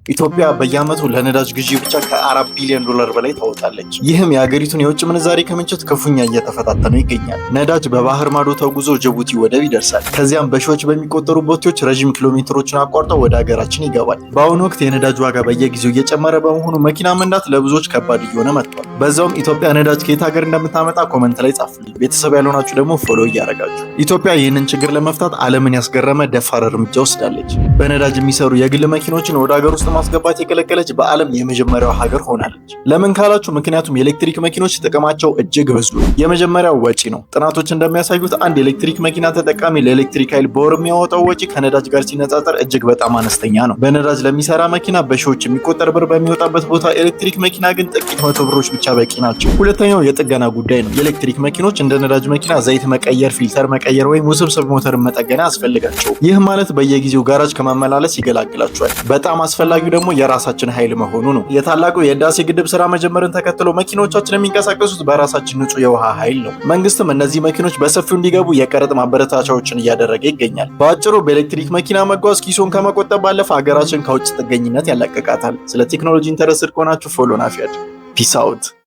ኢትዮጵያ በየዓመቱ ለነዳጅ ግዢ ብቻ ከ4 ቢሊዮን ዶላር በላይ ታወጣለች። ይህም የሀገሪቱን የውጭ ምንዛሬ ክምችት ክፉኛ እየተፈታተነው ይገኛል። ነዳጅ በባህር ማዶ ተጉዞ ጅቡቲ ወደብ ይደርሳል። ከዚያም በሺዎች በሚቆጠሩ ቦቴዎች ረዥም ኪሎ ሜትሮችን አቋርጠው ወደ ሀገራችን ይገባል። በአሁኑ ወቅት የነዳጅ ዋጋ በየጊዜው እየጨመረ በመሆኑ መኪና መንዳት ለብዙዎች ከባድ እየሆነ መጥቷል። በዛውም ኢትዮጵያ ነዳጅ ከየት ሀገር እንደምታመጣ comment ላይ ጻፉልኝ። ቤተሰብ ያልሆናችሁ ደግሞ follow እያደረጋችሁ። ኢትዮጵያ ይህንን ችግር ለመፍታት ዓለምን ያስገረመ ደፋር እርምጃ ወስዳለች። በነዳጅ የሚሰሩ የግል መኪኖችን ወደ ሀገር ውስጥ ማስገባት የከለከለች በዓለም የመጀመሪያው ሀገር ሆናለች። ለምን ካላችሁ፣ ምክንያቱም የኤሌክትሪክ መኪኖች ጥቅማቸው እጅግ ብዙ ነው። የመጀመሪያው ወጪ ነው። ጥናቶች እንደሚያሳዩት አንድ የኤሌክትሪክ መኪና ተጠቃሚ ለኤሌክትሪክ ኃይል በወር የሚያወጣው ወጪ ከነዳጅ ጋር ሲነጻጸር እጅግ በጣም አነስተኛ ነው። በነዳጅ ለሚሰራ መኪና በሺዎች የሚቆጠር ብር በሚወጣበት ቦታ ኤሌክትሪክ መኪና ግን ጥቂት መቶ ብሮች ብቻ በቂ ናቸው። ሁለተኛው የጥገና ጉዳይ ነው። የኤሌክትሪክ መኪኖች እንደ ነዳጅ መኪና ዘይት መቀየር፣ filter መቀየር ወይም ውስብስብ ሞተርን መጠገን አያስፈልጋቸውም። ይህ ማለት በየጊዜው ጋራጅ ከመመላለስ ይገላግላቸዋል። በጣም አስፈላጊው ደግሞ የራሳችን ኃይል መሆኑ ነው። የታላቁ የህዳሴ ግድብ ስራ መጀመርን ተከትሎ መኪኖቻችን የሚንቀሳቀሱት በራሳችን ንጹህ የውሃ ኃይል ነው። መንግስትም እነዚህ መኪኖች በሰፊው እንዲገቡ የቀረጥ ማበረታቻዎችን እያደረገ ይገኛል። በአጭሩ በኤሌክትሪክ መኪና መጓዝ ኪሶን ከመቆጠብ ባለፈ ሀገራችን ከውጭ ጥገኝነት ያላቅቃታል። ስለ ቴክኖሎጂ interested ከሆናችሁ follow ናፊያድ። Peace out.